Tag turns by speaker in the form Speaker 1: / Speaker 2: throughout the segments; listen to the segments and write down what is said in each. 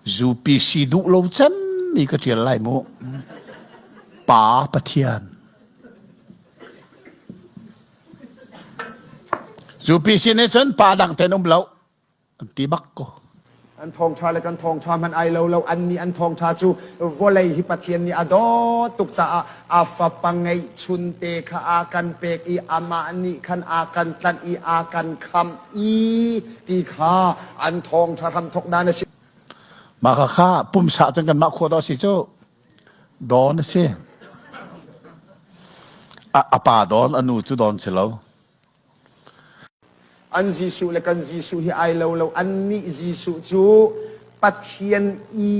Speaker 1: UPC duh lo cemmi ka ṭial lai mu. Pa Pathian. UPC nih cun pa dang ten um lo an ti bak ko.
Speaker 2: An thawngṭha le kan thawngṭha hmanh ai lo lo an nih an thawngṭha cu vawlei hi Pathian nih a dawt tuk caah a fapa ngeihchun te kha a kan pek i amah nih khan a kan tlanh i a kan khamh i ti kha an thawngṭha hramthawk dan a si.
Speaker 1: Mah kha kha pumsa cun kanmah khua dawh si cu dawn a si. A, a pa dawn, a nu cu dawn si lo.
Speaker 2: An Jesuh le kan Jesuh hi ai lo lo. Annih Jesuh cu Pathian i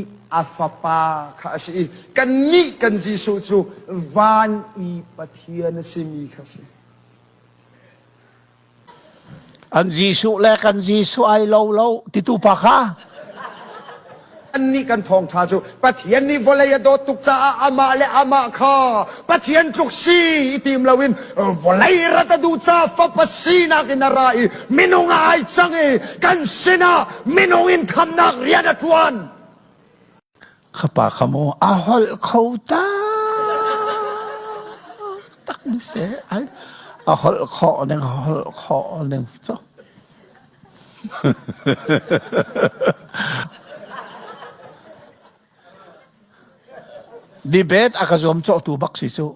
Speaker 2: a fapa kha a si i kannih kan Jesuh cu van i Pathian a simi kha a si.
Speaker 1: An Jesuh le kan Jesuh ai lo lo titu pa kha.
Speaker 2: Annih kan thawngṭha cu Pathian nih vawlei a dawt tuk caah amah le amah kha Pathian tluk si i tim loin vawlei rat a duh caah fapa sinak in a ra i minung ah ai cang i kan sinah minung in khamnak rian a ṭuan.
Speaker 1: Kha pa kha mu a holh kho tak tak ni se ai a holh khawh ning a holh khawh ning cu. Debate a ka zuam cawhtu bak si cu.